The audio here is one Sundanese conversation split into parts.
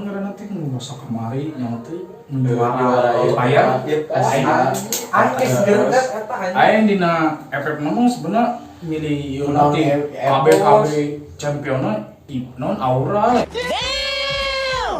Ngaranna teh nu masa kamari nya teh nu Juara, juara iya. Fire. Aing. Aing geus greget eta, anjing. Aing dina FF mah sebenarnya milih ieu Naon, nanti F- KB KB championnya non Aura.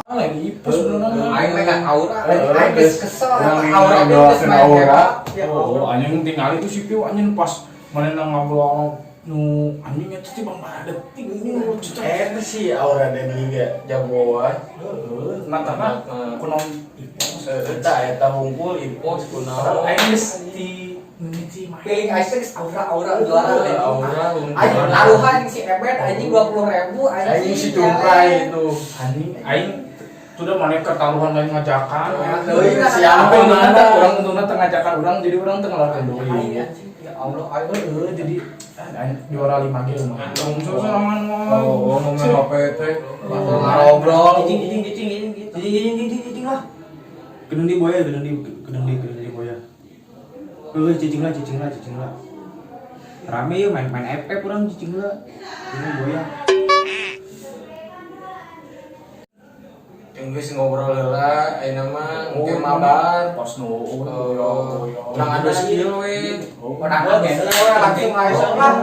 Lain Ipos sebenarnya. Aing megang Aura, Eh, aing geus kesel Orang eta Aura yang teh geus doakeun main Aura. hebat. Ya Oh, Allah. anjing tinggal itu si Piu, anjing pas mana ngobrol nu anjing itu sih bang detik ini cocok. Eta sih Aura dan juga jagoan. Heeh, nah karena kunaon Ipos. Eta eta hungkul Ipos kunaon. Aing geus di mimiti main. Feeling aing teh geus aura aura juara Eh, anjing. Aura hungkul. Aing taruhan si Ebet anjing 20.000 anjing. Aing si Cungkrai itu. Anjing aing sudah mana ketaruhan lain ngajakan. Euy, Siapa siapa untungna urang untungna teu ngajakan urang, jadi urang teu ngeluarkeun Aing duit. anjing, ya Allah aing. Heeh, jadi ah, juara 5 G lumayan. Tong sorangan mah. Oh, ngomong HP teh. Ngobrol. Cicing, cicing, cicing, cicing, cicing, cicing, cicing, cicing lah. Gedung di boya, gedung di, gedung di, gedung di boya. Heuh, cicing lah, cicing lah, cicing lah. Rame yuk main main FF urang cicing lah. Ini boya. Geus ngobrol heula, ayeuna mah engke mabar. Pas nu Oh, urang adu skill we. Urang adu skill we, langsung aja lah.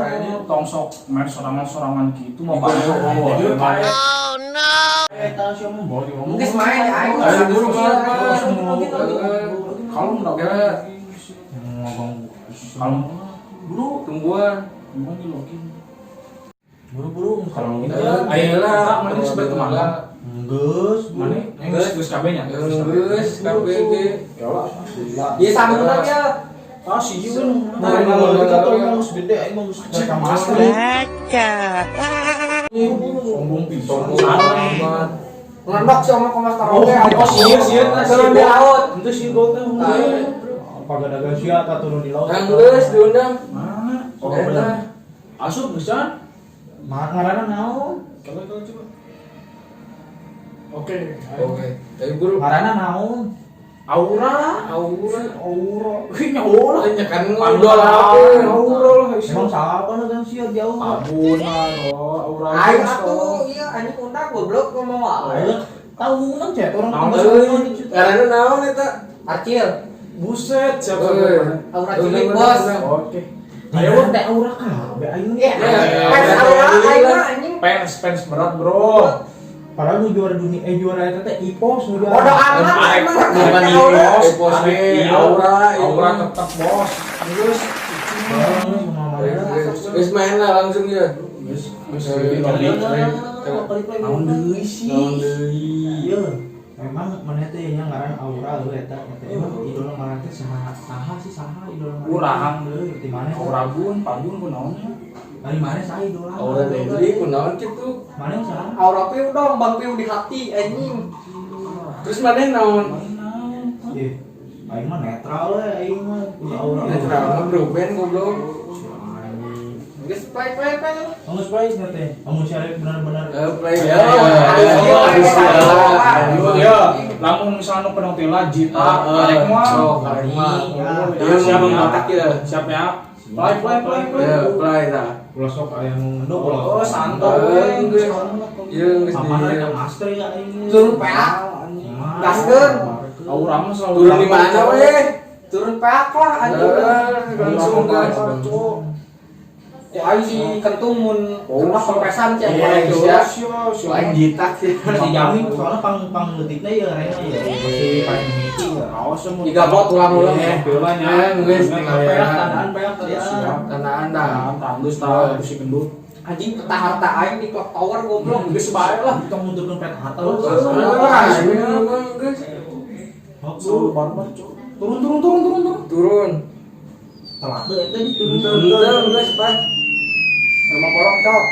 Tong sok main sorangan-sorangan gitu mah Oh, banyak. oh, no. Eta sia mah Bawa diomong. Geus main ya aing. Ayo buru Terus buru. Kalau enggak Ya. ngomong kalau buru Tungguan. gimana nih login? buru-buru. Kalau gitu. Eh, ayo lah, mana sebagai teman lah. Geus, Mana? Geus geus kabeh nya. Geus KBG. Ya lah, alhamdulillah. Ieu sambungan ya. Ah, si ieu. Nah, emang kita tuh emang geus gede, emang geus Cek mas. Sombong pisan. Sombong banget. Ngendok sih omong komas Oh, karaoke. oh, sieun sieun lah Turun di laut. Itu sih gua teh. Pagadagan sia ka turun di laut. Kang geus diundang. Mana? Oh, bener. Asup geus. Mah ngaranna naon? Kalau kalau coba. Oke. Oke. Ayo buru. Ngaranna naon? Aura, Aura. aura. Ih, nya aura. Nya kan Aura, ngobrol aura lah. Emang salah apa nonton sia di aura? Abun lah, oh, aura. Aing atuh ieu anjing undang goblok ngomong wae. Ayo, tahu nang cek orang Naon, geus euy. ngomong gitu. Ngaranna naon eta? Arcil, Buset, siapa? Euy. Aura cilik bos. Oke. Ayo teh aura kabeh ayo. Eh, Ya, fans ya, Aura ya, aing ya. mah anjing. Fans fans berat, Bro. Padahal nu juara dunia eh juara eta teh Ipos nu juara. Bodoh amat Arek, emang bukan Aura. Ipos. Ipos ge, Aura, aura, aura tetap bos. Terus Geus main lah langsung ya. geus geus Eh, Naon deui sih? Naon deui? Iya. Memang mana teh nya ngaran Aura euy eta eta emang idola ngaran teh saha saha sih saha idola ngaran. Urang. Euy di mana? Aura gun, pagun kunaonnya? Dari mana saha idola? Aura Dewi kunaon kitu? Mana saha? Aura piu dong, Bang Piu di hati anjing. Terus mana naon? Ih, aing mah netral we aing mah ulah aura. Netral mah bro band goblok. Si anjing. Geus play play play. Kamu play nya teh. Kamu cari benar-benar. Eh, play ya. Ya, Ya. Ya, lamun misalnya nu penonton lah jita, arek mah. Sok, arek mah. Ya. Iya, siap ngotak ya. Siap ya. Play play play play. Ya, play tah. Ulah sok aya nu ngendok ulah. Oh, santai. Eh, geus. Iya, geus Sama di. rek master ya aing. Turun peak. Gaskeun. Aura mah selalu Turun di mana we? Turun peak lah anjing. Eh, langsung gas. Ya aing si kentung mun kena kompresan cek Iya, boleh siap. Aing jitak sih. Dijamin soalnya pang pang leutikna ya rena ya masih paling mimiti ya. Awas semua. Tiga bot ulang-ulang. Iya, bilanya. Eh, geus tinggal Peak ya. tandaan peak tandaan. Siap. Tandaan dah. Tandus tah si gendut. Anjing peta harta aing di clock tower goblok. Geus bae lah. Kita mundurkeun pet harta. Wah, ini mah geus. Selalu barbar, Cok. Turun turun turun turun turun. Turun. Telat deh eta diturun. Turun geus, Pak. Rumah bolong cok.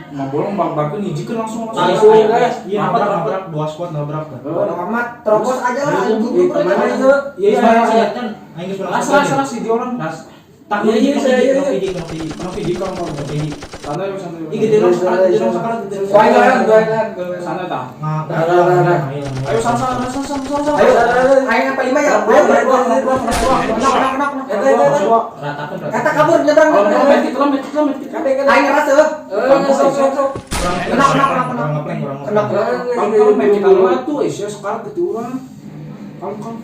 Mah bolong bang-bangkeun hijikeun langsung Langsung, guys. Iya, nabrak, nabrak, dua squad nabrak dah. Bodoh amat, terobos aja lah anjing. Ih, kemana itu? Iya, iya, iya. Kan aing geus Las las las di orang. Las. Tak Iya, iya, saya, iya, iya. Kenapa hiji kan mau. Santai santai. Ih, gede dong sekarat, gede dong sekarat, gede dong. Wah, jalan, jalan, jalan. Santai tah. Nah, Nah, nah, nah, nah. Ayo santai santai santai santai. Ayo, aing apa lima ya? Ayo, dua, dua, dua, dua, knock, knock, knock, knock. Eta, eta, eta. Ratakan, ratakan. Kata kabur nyebrang. Oh, Nyebrang. medkit lah, medkit lah, medkit. Kade, kade. Aing ngeras eueuh. Eh, sok, sok, sok. Kena kena kena kena. Kurang ngeplank, kurang Kena ngeplank. kena. Kamu kalau main kita lu tuh, eh sekarang ke urang. Kamu kamu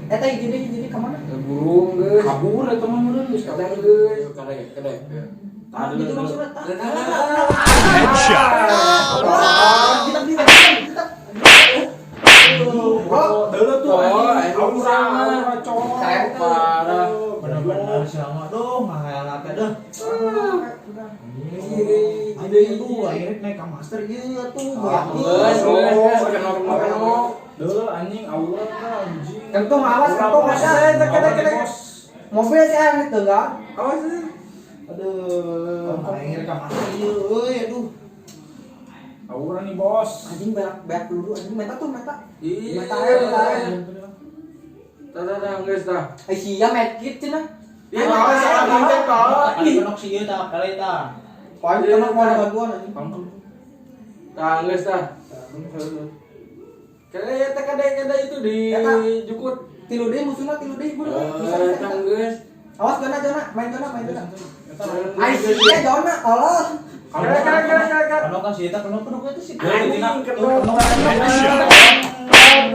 Eta hiji deui hiji deui ka mana? Burung geus. kabur eta mah meureun geus Kadang geus. Kadang kadang. Ah, gitu maksudnya. Headshot. Kita kita kita. Oh, dulu tuh Oh, anjing. anjing Aura, sama. aura, cowok. Keren. Parah. Bener-bener siapa doh, ngahayal teh deh. Hiji Aing tuh akhirnya naik ke master ieu atuh goyang. Geus, geus, geus, kena kena. Dulu anjing aura anjing. Kentung awas, kentung Aura, awas. bos. Kena, kena, kena. Bos. Mobil sih yang itu enggak? Awas. Aduh, akhirnya ke master ieu euy aduh. Aura nih bos. Anjing banyak banyak peluru anjing meta tuh meta. Iya. Meta air, meta air. Tah tah tah geus tah. Eh sia medkit cenah. Iya, awas salah pencet kok. Tadi kenok sih ieu tah, kali tah. Paling kena mau ada bantuan anjing. Kamu Tah geus tah. Kayaknya teh kadai-kadai itu di Eta. jukut. Tilu deui musuhna tilu deui buru. Bisa Eh, bisa. tah bisa. geus. Awas zona zona, main zona, main zona. Ai sia zona, tolol. Kere kere kere kere kere. Kenok kan sih eta kenok kenok itu sih. Anjing, kenok. Headshot.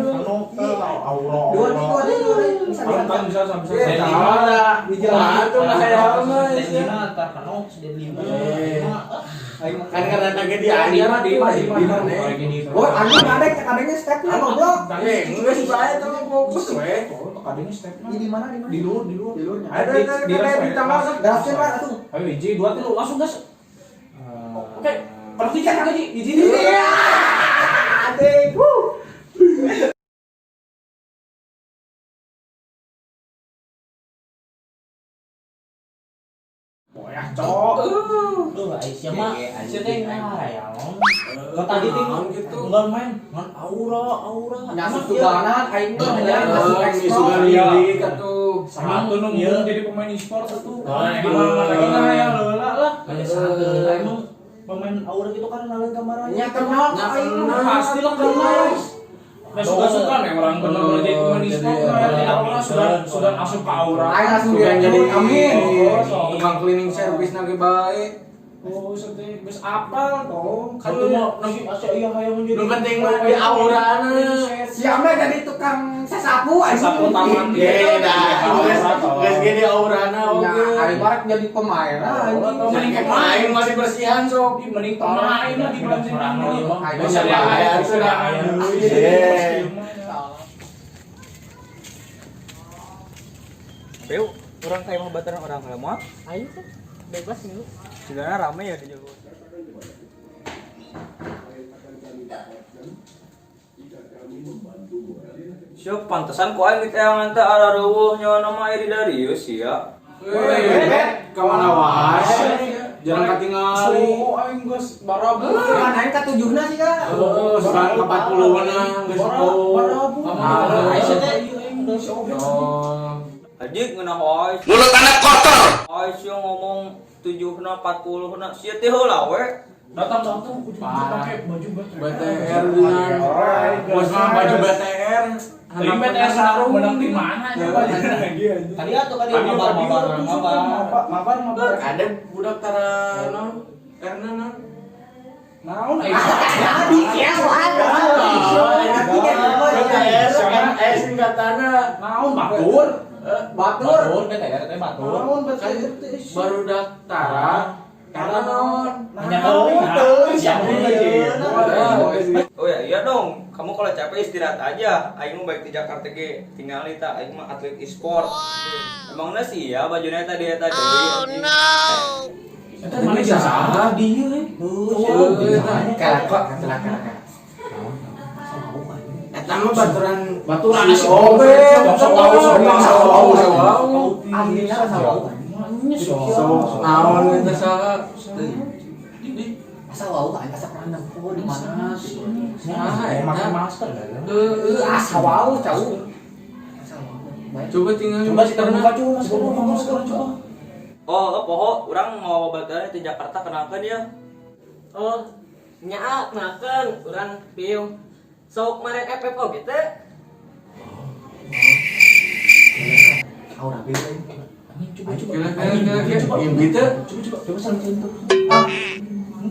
Kenok aura. Dua nih, dua nih, dua nih. Bisa bisa. Kamu bisa bisa bisa. Eh, tah. Biji Tah, lagi. tuh ngahayal mah. Lima tar kenok sudah lima. Eh. Ayo mah. Kan karena lagi diajar di di Oh, anjing kadek kadeknya stepnya goblok. Eh, geus bae teh fokus we. Kadangnya stepnya. Di mana di mana? Di luar, di luar. Di luarnya. Ada ada ada ditambah sok. Gaskeun Pak atuh. Ayo hiji, dua, tilu, langsung gas. Oke, kalau tiga lagi, hiji, Iya. Adek. Wuh. Boyah, cok. Duh, Aisyah mah sia teh ngahayal. Kalau tadi teh gitu. unggal main ngan aura aura. Nyasup suganan aing mah Iya. nya asup ekspor. Sugan lirik atuh. Satu nu Iya. jadi pemain e-sport atuh. Nah, Di mana lagi ngahayal heula lah. Hanya satu. Emang pemain aura gitu kan ngalahin kamarnya. Nya kenal Nya aing mah. kenal. Pasti lah kenal. Nah, suka-suka nih orang bener-bener jadi pemain e-sport ngahayal di aura sudah asup ke aura. Aing langsung Sugan jadi direkrut, amin. Tukang cleaning service nage bae. Oh, sedih. Geus apal dong. Kan tuh mau nasi asa iya hayang menjadi. Nu penting mah di aurana. Siapa jadi tukang sasapu anjing. Sasapu taman. Ye, dah. Geus gede aurana Ya, oge. aing mah rek jadi pemain lah anjing. Mending pemain masih bersihan sok. Ih, mending pemain lah dibanding Aing Bisa mah ya, atuh dah. Iya. Peu, orang kayak mau bataran orang kalau mau, Ayo sih, bebas nih lu. sebenarnya rame ya di Jawa. Siap pantesan ku aing yang nanti arah reueuh nyawa nama Eri Darius ya. Weh, ka mana wae? Jarang katingali. Oh, aing geus barabu. Kan aing katujuhna sih ya. Oh, sekarang ke 40-an geus Barabu. Ah. Aisyah teh ieu aing si Obet. Oh. Haji ngeunah wae. Mulut Anda kotor. Aisyah ngomong 7 na 40 na sia teh heula we. Datang datang ujung-ujung pakai baju BTR. BTR dina. Bos mah baju BTR. Tapi BTR sarung menang di mana aja baju lagi anjing. Tadi atuh tadi mabar mabar mabar. Mabar mabar. Ada budak tara non karena non. Naon aing? Tadi ya BTR kan singkatanna Naon batur? Batur. Batur BTR teh batur. Naon BTR teh? baru tara karena non. Hanya tahu siapa Iya. Oh ya iya dong, kamu kalau capek istirahat aja. Aing mau balik di Jakarta ge, tinggal ta aing mah atlet e-sport. Emangnya sih ya bajunya tadi eta deui. Oh no. Eta mana salah dia eh. Oh, Kalah kok, kalah kalah. Eta mah baturan Baturan si Obet. Sok tahu sok tahu Sok tahu. Aslinya kan sama. Sok naon eta saha? Asa wau aing asa pernah nempo di mana sih. Saha Pakai eta? masker kan. Heueuh. Asa wau cau. Asa wau. Baik. Coba tinggal Coba sih terbuka coba masker masker coba. Oh, poho urang mau baturan di Jakarta kenalkeun ya. Oh, nyaa kenalkeun urang piu. Sok maren FF oge teh. Aura beda. Coba coba. Kira kira kira kira. Mimpi teh. Coba coba coba saling sentuh. Ah,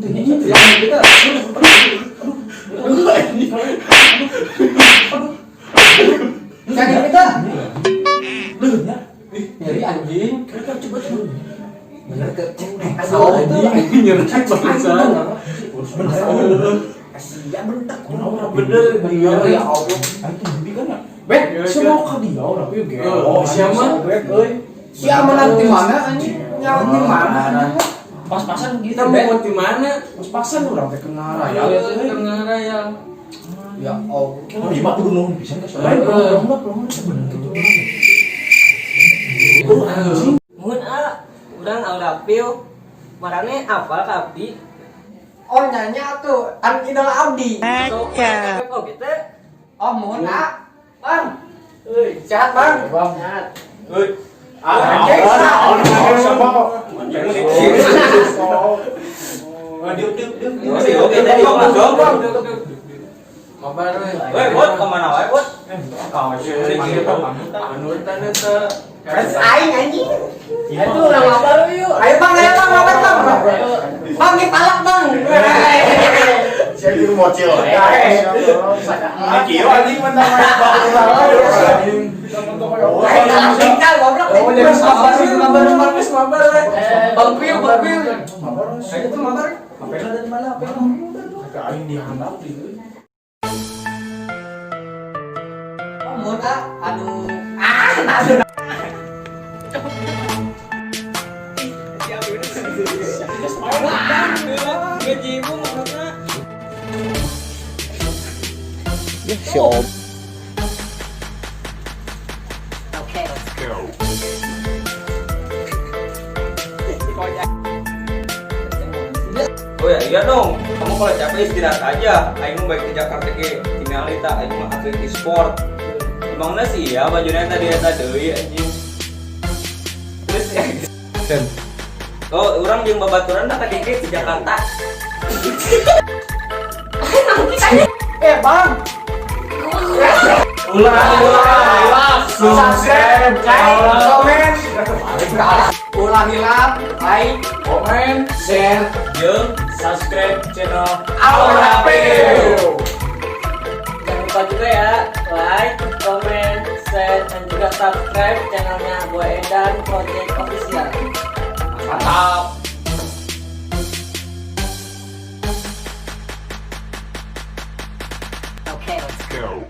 Henteu. Ya kita. Aduh, anjing. Sakit kita. Leuh nya. Nyeri anjing. Kira-kira coba coba. Bener ke cek asal itu anjing nyeri bangsat. Bener. Sia bentak. Bener, Bener ya Allah. Aing tuh mimpi kan ya. Bek, Semua ka dia orang ieu ge. Oh, siapa? Bek euy. Sia menang di mana anjing? Nyawa di mana anjing? Pas-pasan gitu. Kita mau di mana? Pas-pasan urang teh kena raya ya teh. Tengah raya. Ya Allah. Oh, iya mah kudu nuhun pisan ka lain urang mah urang sebenarnya gitu. Oh, anjing. Mun a urang aura piu. Marane apal ka abdi. Oh nyanya tuh, an idola abdi. Sok main FF oge teh. Oh mohon ah. Bang, Euy, sehat bang. sehat. Euy. Anjing. Diuk diuk diuk. Oke, oke, tadi dong. Mabar we. Woi, bot kemana wae, bot? Panutan eta. Res aing anjing. Itu urang mabar yuk. Ayo bang, ayo bang, mabar bang. Bang, dipalak bang. Saya di mocil. Kieu anjing menang main anjing. Ayo talak tinggal goblok. Oh, jadi Mabar sih, mabar, mabar, mabar. Bang Piu, Bang Piu. Mabar. Ayo itu mabar. HP lo dari mana HP lo? Aing dihandap gitu. Oh mohon ah, aduh. Ah, aduh. Gajimu maksudnya. Oke. Oh ya, iya dong. Kamu kalau capek istirahat aja. Aing mau balik ke Jakarta ge. Tinggal ta aing mah atlet e-sport. Emangnya sih ya bajunya tadi eta deui anjing. Terus ya. Oh, orang jeung babaturan da ka dikit di Jakarta. Eh bang. Ulah, ulah, Subscribe, like, komen. Ulah hilap, like, komen, share. Jeung subscribe channel Aura Piu. Jangan lupa juga ya, like, comment, share, dan juga subscribe channelnya Boy Edan Project Official. Mantap. Oke, let's go.